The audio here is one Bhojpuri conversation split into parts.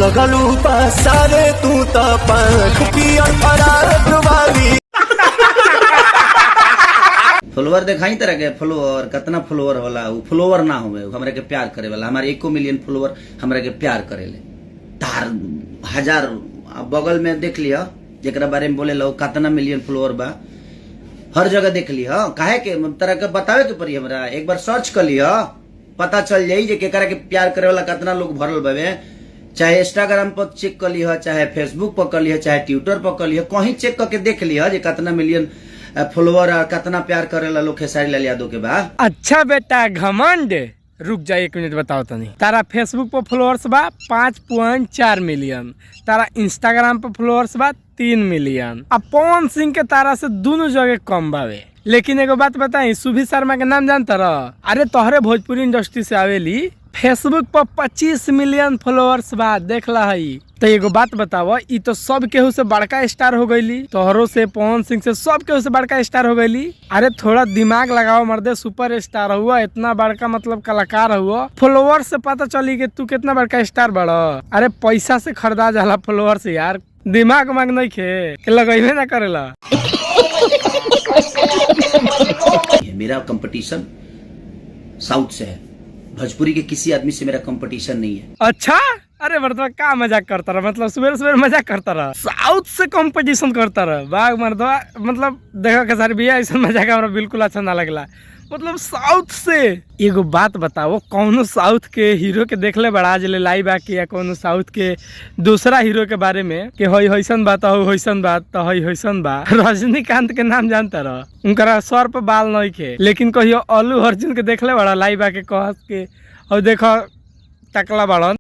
लगलू पसारे तू त पंख पियर फराक वाली। फॉलोअर देखाई तरह के फॉलोअर, कितना फॉलोअर होला? उ फॉलोअर ना होवे हमरा के प्यार करे वाला। हमारे एको मिलियन फॉलोअर हमरा के प्यार करेले तार हजार। बगल में देख लिया जेकरा बारे में बोले लो, कितना मिलियन फॉलोअर बा, हर जगह देख लिह। काहे के तरह के बतावे के पड़ी हमरा? एक बार सर्च कर लिह, पता चल जाई जे केकरा के प्यार करे वाला कितना लोग भरल बावे। चाहे इंस्टाग्राम पर चेक कर लिह, चाहे फेसबुक पर कर लिह, चाहे ट्विटर पर कर लिह, कहीं चेक करके देख लिह जे कितना मिलियन फॉलोअर और कितना प्यार करेला लोग खेसारी लाल यादव के बा। अच्छा बेटा घमंड, रुक जा एक मिनट, बताओ तनी। तारा फेसबुक पर फॉलोअर्स बा 5.4 मिलियन, तारा इंस्टाग्राम पर फॉलोअर्स बा 3 मिलियन, आ पवन सिंह के तारा से दोनों जगह कम बावे। लेकिन एगो बात बताई, सुभी शर्मा के नाम जानता रह? अरे तोहरे भोजपुरी इंडस्ट्री से आवेली, फेसबुक पर 25 मिलियन फॉलोअर्स बा, देख ला हई। तो एगो बात बताव, ई तो सब केहू से बड़का स्टार हो गईली, तोहरो से, पवन सिंह से, सब केहू से बड़का स्टार हो गईली। अरे थोड़ा दिमाग लगाओ मर्दे, सुपर स्टार हुआ, इतना बड़का मतलब कलाकार हुआ, फॉलोअर्स से पता चली कि तू कितना बड़का स्टार बड़ा। अरे पैसा से खरीदा जाला फॉलोअर्स यार, दिमाग उमाग नहीं खे के लगैबे ना करेला। मेरा कंपटीशन साउथ से है, भोजपुरी के किसी आदमी से मेरा कंपटीशन नहीं है। अच्छा, अरे मर्दवा का मजाक करता रहा, मतलब सुबह सुबह मजाक करता रहा, साउथ से कंपटीशन करता रहा बाघ मर्दवा। मतलब देखो खेसारी भैया, ऐसा मजाक हमरा बिल्कुल अच्छा ना लगला। मतलब साउथ से एगो बात बताओ, कौनो साउथ के हीरो के देखले बड़ा जले लाइव आके, या कौनो साउथ के दूसरा हीरो के बारे में कि हई हईसन बात, हई हईसन बात, तो हई हईसन बा। रजनीकांत के नाम जानता रह? उनकरा सर पर बाल नहीं खे, लेकिन कहियो अल्लू अर्जुन के देखले बड़ा लाइव आके कहत के और देखो टकला बाड़न?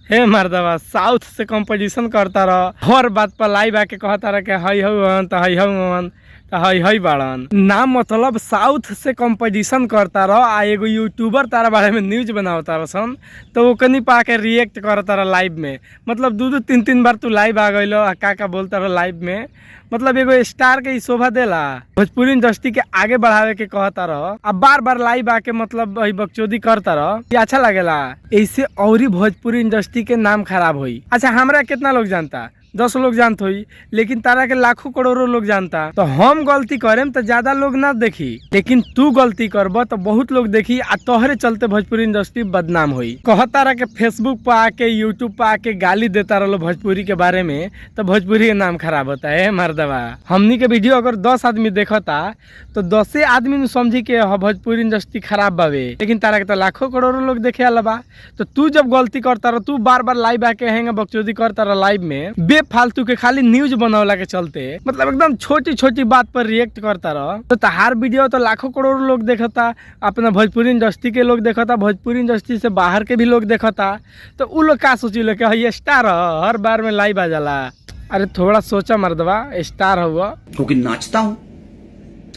हे मर्दवा, साउथ से कंपटीशन करता रह, हर बात पर लाइव आके कहता रह कि हई हई त हई हई त हई हई बाड़न ना। मतलब साउथ से कंपटीशन करता रह आ एगो यूट्यूबर तारा बारे में न्यूज बनावता रह सन, तो ओकनी पा के रिएक्ट करता रह लाइव में। मतलब दू दू तीन तीन बार तू लाइव आ गइलो आ का का बोलता रह लाइव में। मतलब एगो स्टार के ई शोभा देला? भोजपुरी इंडस्ट्री के आगे बढ़ावे के कहता रह आ बार बार लाइव आके मतलब वही बकचोदी करता रह, ये अच्छा लगेला? ऐसे औरी भोजपुरी इंडस्ट्री के नाम खराब होई। अच्छा, हमरा कितना लोग जानता? 10 लोग जानत होई, लेकिन तारा के लाखों करोड़ों लोग जानता। तो हम गलती करेम तो ज्यादा लोग ना देखी, लेकिन तू गलती करब तो बहुत लोग देखी आ तोहरे चलते भोजपुरी इंडस्ट्री बदनाम होई। कहतारा के फेसबुक पर आके, यूट्यूब पर आके गाली देता रहो भोजपुरी के बारे में, तो भोजपुरी के नाम खराब होता है। मर्दवा, हमनी के वीडियो अगर 10 आदमी देखता तो 10 आदमी नु समझी के ह भोजपुरी इंडस्ट्री खराब बावे, लेकिन तारा के तो लाखों करोड़ों लोग देखे वाला बा। तो तू जब गलती करता रह, तू बार बार लाइव आके हेंगे बकचोदी करता रह लाइव में बेफालतू के, खाली न्यूज बनावला के चलते, मतलब एकदम छोटी छोटी बात पर रिएक्ट करता रह, तो तहार वीडियो तो लाखों करोड़ों लोग देखता, अपना भोजपुरी इंडस्ट्री के लोग देखता, भोजपुरी इंडस्ट्री से बाहर के भी लोग देखता। तो उ लोग का सोची कि हई स्टार ह, हर बार में लाइव आ जाला। अरे थोड़ा सोचा मर्दवा, स्टार हुआ। क्योंकि नाचता हूँ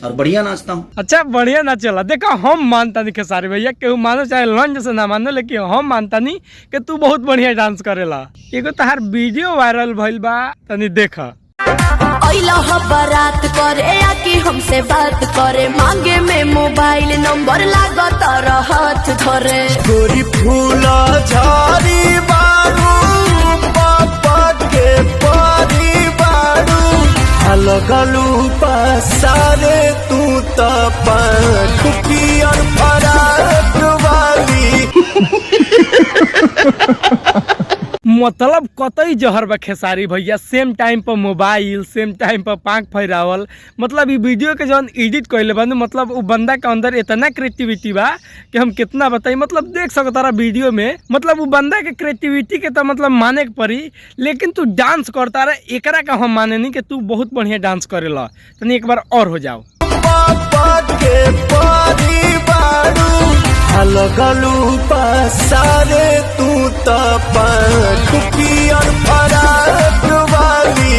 और बढ़िया नाचता हूँ। अच्छा, बढ़िया ना चला। देखो, हम मानता नहीं खेसारी भैया, केहू मानो चाहे लंज से ना मानो, लेकिन हम मानता नहीं कि तू बहुत बढ़िया डांस करेला। एगो तहार वीडियो वायरल भइल बा, तनी देख। अइला ह बारात करे आके हमसे बात करे, मांगे में मोबाइल नंबर लागत हाथ धरे। गोरी फूल झारी बारू, पापा के परी बारू, लगलू पसारे तू त पंख पियर फराक वाली। मतलब कतई जहर बा खेसारी भैया, सेम टाइम पर मोबाइल, सेम टाइम पर पाँख फैरावल। मतलब ई वीडियो के जौन एडिट कइले बानी, मतलब उ बंदा के अंदर इतना क्रिएटिविटी बा कि हम कितना बताई। मतलब देख सकत तारा वीडियो में, मतलब उ बंदा के क्रिएटिविटी के तो मतलब माने के पड़ी। लेकिन तू डांस करता रह, एकरा का हम माने नहीं कि तू बहुत बढ़िया डांस करेला। तनी एक बार और हो जाओ। पापा के परी बारू, लगलू पसारे तू त पंख पियर फराक वाली।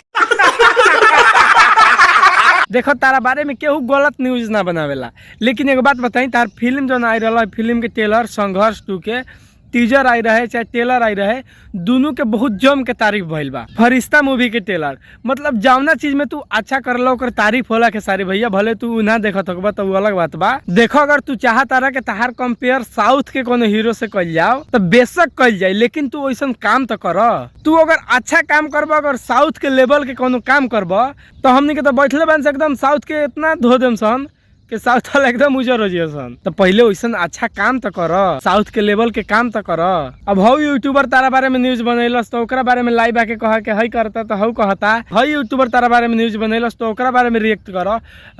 देखो, तारा बारे में केहू गलत न्यूज ना बनावेला, लेकिन एगो बात बताई, तार फिल्म जो आई रहा, फिल्म के ट्रेलर संघर्ष 2 के टीजर आई रहे चाहे टेलर आई रहे, दोनों के बहुत जम के तारीफ भइल बा। फरिश्ता मूवी के टेलर मतलब जावना चीज में तू अच्छा करला ओकर तारीफ होला खेसारी भैया, भले तू ना देखत होबा तो उ अलग बात बा। देखो अगर तू चाहत रहा कि तहार कंपेयर साउथ के कोनो हीरो से कइल जाओ तो बेशक कइल जाए, लेकिन तू ऐसन काम तो कर। तू अगर अच्छा काम करबा, अगर साउथ के लेवल के कोनो काम करबा तो हमनी के तो बैठले बन से एकदम साउथ के इतना धो देम सन कि साउथ वाला एकदम उजर हो जियो सन। तो पहले वैसन अच्छा काम तो कर, साउथ के लेवल के काम तो कर। अब हौ यूट्यूबर तारा बारे में न्यूज बनैलस तो ओकरा बारे में लाइव आके कह के हई करता तो हौ कहता, हई यूट्यूबर तारा बारे में न्यूज बनैलस तो ओकरा बारे में रिएक्ट कर।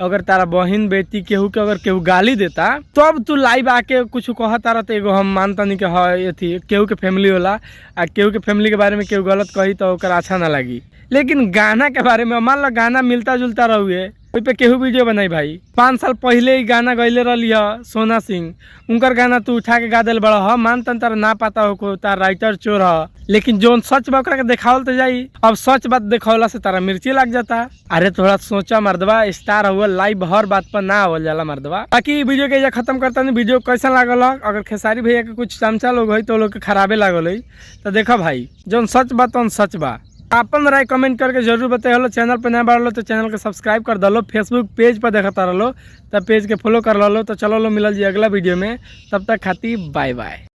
अगर तारा बहिन बेटी केहू के अगर केहू गाली देता तब तू लाइव आके कुछ कहता रह, तो एगो हम मानता नहीं कि ह अथी केहू के फैमिली होला आ केहू के फैमिली के बारे में केहू गलत कही तो ओकरा अच्छा ना लगी। लेकिन गाना के बारे में मान लो गाना मिलता जुलता रहुए, ओहि पे केहू वीडियो बनाई भाई। 5 साल पहले ही गाना गैले रही है सोना सिंह, उनकर गाना तू उठा के गा दिल बड़ा ह, मान तन तारा ना पता हो तार राइटर चोर ह, लेकिन जोन सच बा ओकरा के देखावल तो जाई। अब सच बात देखावला से तारा मिर्ची लग जाता। अरे थोड़ा सोचा मर्दवा, स्टार हुआ लाइव हर बात पर ना आवल जाला मर्दवा। बाकी वीडियो के खत्म करता नहीं। वीडियो कैसा लागल? अगर खेसारी भैया के कुछ चमचा लोग है तो लोग के खराबे लागल है। तो देखो भाई जोन सच बा तोन सच बा। अपन राय कमेंट करके जरूर बताइलो। चैनल पर नया बढ़लो तो चैनल के सब्सक्राइब कर दलो, फेसबुक पेज पर देखता रहो तो पेज के फॉलो कर लो। तो चलो लो मिलल जी अगला वीडियो में, तब तक खाती बाय बाय।